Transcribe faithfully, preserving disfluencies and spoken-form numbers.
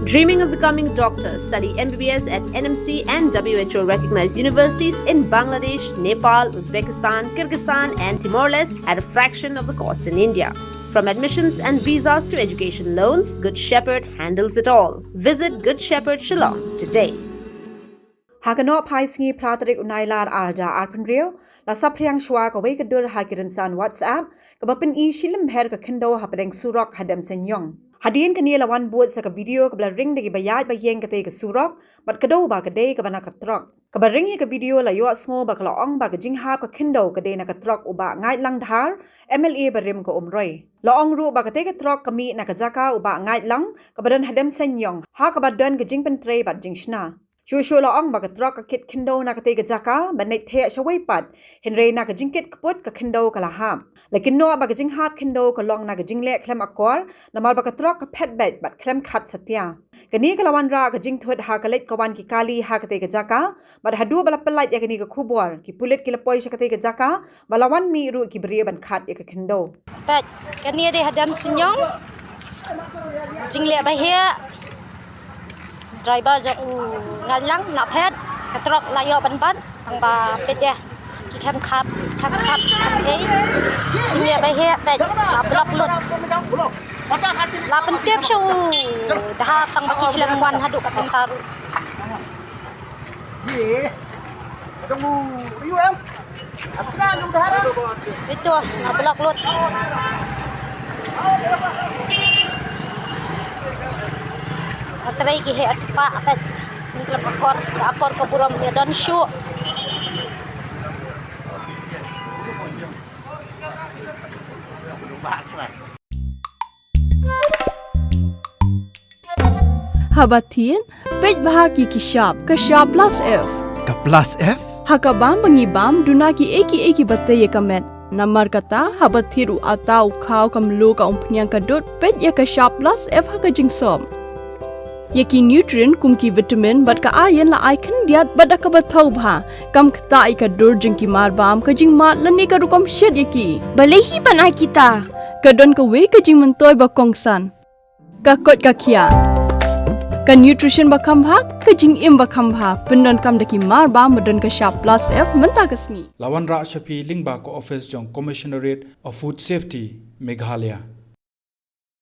Dreaming of becoming a doctor? Study M B B S at N M C and W H O recognized universities in Bangladesh, Nepal, Uzbekistan, Kyrgyzstan, and Timor Leste at a fraction of the cost in India. From admissions and visas to education loans, Good Shepherd handles it all. Visit Good Shepherd Shillong today. Ha ka nohphai sngi phra tarik u Nailar ar hajar arphew hynriew, la saphriang shuwa kawei ka dur ha ki rynsan WhatsApp, kaba pyni shi lymher ka khyndew hapdeng surok ha Demseiniong. Hadien kane la wan bud sa ka video kaba la ring da kiba ïaid ba ïeng katei ka surok, bad ka dei ba ka dei kaba na ka trok. Kaba ring ïa ka video la ïohsngew ba ka la ong ba ka jinghap ka khyndew ka dei na ka trok u Bah Ngaitlang Dhar, M L A barim ka Umroi. La ong ruh ba katei ka trok ka mih na ka jaka u Bah Ngaitlang, kaba don ha Demseiniong, ha kaba don ka jingpyntrei bad jingshna. Shuh shuh la ong ba ka trok ka kit khyndew na katei ka jaka, ba neit theh shawei pat, hynrei na ka jingkit kput ka khyndew ka la hap. La kynnoh ba ka jinghap khyndew ka long na ka jingleh khlem akor, namar ba ka trok ka phet beit bad khlem khat satia. Kane ka la wanrah ka jingthut ha ka leit ka wan ki kali ha katei ka jaka, bad haduh ba la pyllait ïa kane ka khubor, ki pulit ki la poi sha katei ka jaka, ba la wan mih ruh ki briew ban khat ïa ka khyndew. Peit, kane dei ha Demseiniong. Jingleh ba heh. Driver jong u Ngaitlang la phet, ka trok la ïoh ban bat, tang ba peit dei ki khlem khap, khlem khap, khlem khap. Jingleh ba heh, peit, la block lut. La pyntip sha u Dhar tang ba ki khlem wan haduh ka Pyntar. Ito, na block lut. Hynrei ki heh spah, peit. Ki khlem akor, akor ka burom ïa don shuh. Haba thied, peit bha ki ki shap, ka shap plus F. Ka plus F? Ha ka bam ba ngi bam, duna kiei kiei kiba tei ïa ka met. Namar kata, haba thied u atta, u khaw, ka mluh, ka umphniang, ka dud, peit ïa ka shap plus F ha ka jingsop. Ïa ki nutrient kum ki vitamin bad ka iron la ai khyndiat bad da kaba thaw bha. Kam ktah ïa ka dur jong ki marbam, ka jingmad lane ka rukom shet ïa ki. Balei hi ban ai kita? Ka don kawei ka jingmyntoi ba kongsan. Ka koit ka khiah. Ka nutrition ba kham bha, ka jingim ba kham bha. Pyndonkam da ki marbam ba don ka shap plus F mynta ka sngi. La wanrah sha phi lyngba ka office jong Commissionerate of Food Safety, Meghalaya.